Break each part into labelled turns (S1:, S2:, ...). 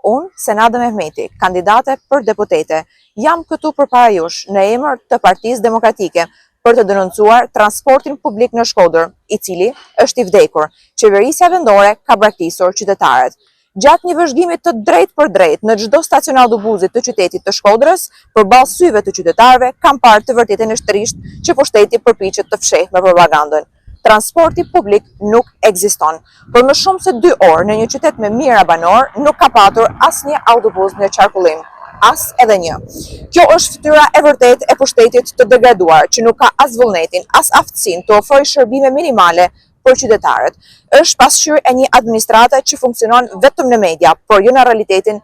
S1: Unë, Senada Mehmeti, kandidate për deputete, jam këtu përpara jush në emër të Partisë Demokratike për të denoncuar transportin publik në Shkodër, i cili është i vdekur. Qeverisja vendore ka braktisur qytetarët. Gjatë një vëzhgimi të drejtpërdrejtë në çdo stacion autobusi të qytetit të Shkodrës, përballë syve të qytetarëve, kam parë të vërtetën e trishtë që pushteti përpiqet të fshehë me propagandën. Transporti publik nuk ekziston. Për më shumë se dy orë në një qytet me mijëra banorë nuk ka patur asnjë autobus në qarkullim. As edhe një. Kjo është fytyra e vërtetë e pushtetit të degraduar që nuk ka as vullnetin, as aftësinë të ofrojë shërbime minimale për qytetarët. Është pasqyrë e një administrate që funksionon vetëm në media, por jo në realitetin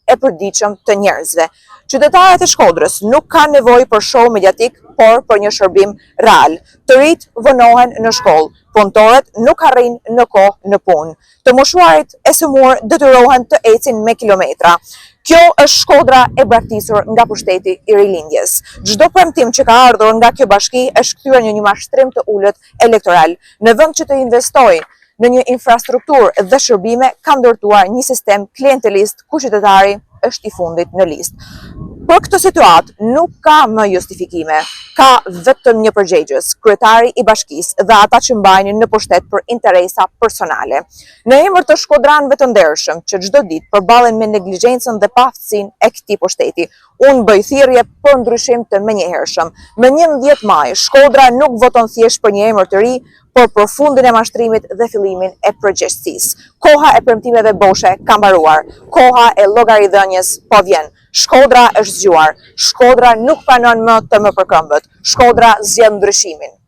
S1: e përditshëm të njerëzve. Qytetarët e Shkodrës nuk kanë nevojë për show mediatik, por për një shërbim real. Të rinjtë vonohen në shkollë, punëtorët nuk arrijnë në kohë në punë. Të moshuarit e sëmurë detyrohen të ecin me kilometra. Kjo është Shkodra e braktisur nga pushteti i Rilindjes. Çdo premtim që ka ardhur nga kjo bashki është kthyer në një mashtrim të ulët elektoral. Në vend që të investojë në një infrastrukturë dhe shërbime, ka ndërtuar një sistem klientelist ku qytetari është i fundit në listë. Për këtë situatë nuk ka më justifikime, ka vetëm një përgjegjës, kryetari i bashkisë dhe ata që mbajnë në pushtet për interesa personale. Në emër të shkodranëve të ndershëm që çdo ditë përballen me neglizhencën dhe paaftësinë e këtij pushteti, unë bëj thirrje për ndryshim të menjëhershëm. Më 11 maj, Shkodra nuk voton thjesht për një emër të ri, por për fundin e mashtrimit dhe fillimin e përgjegjësisë. Koha e premtimeve boshe ka mbaruar. Koha e llogaridhënies po vjen. Shkodra është zgjuar. Shkodra nuk pranon më të nëpërkëmbet. Shkodra zgjedh ndryshimin.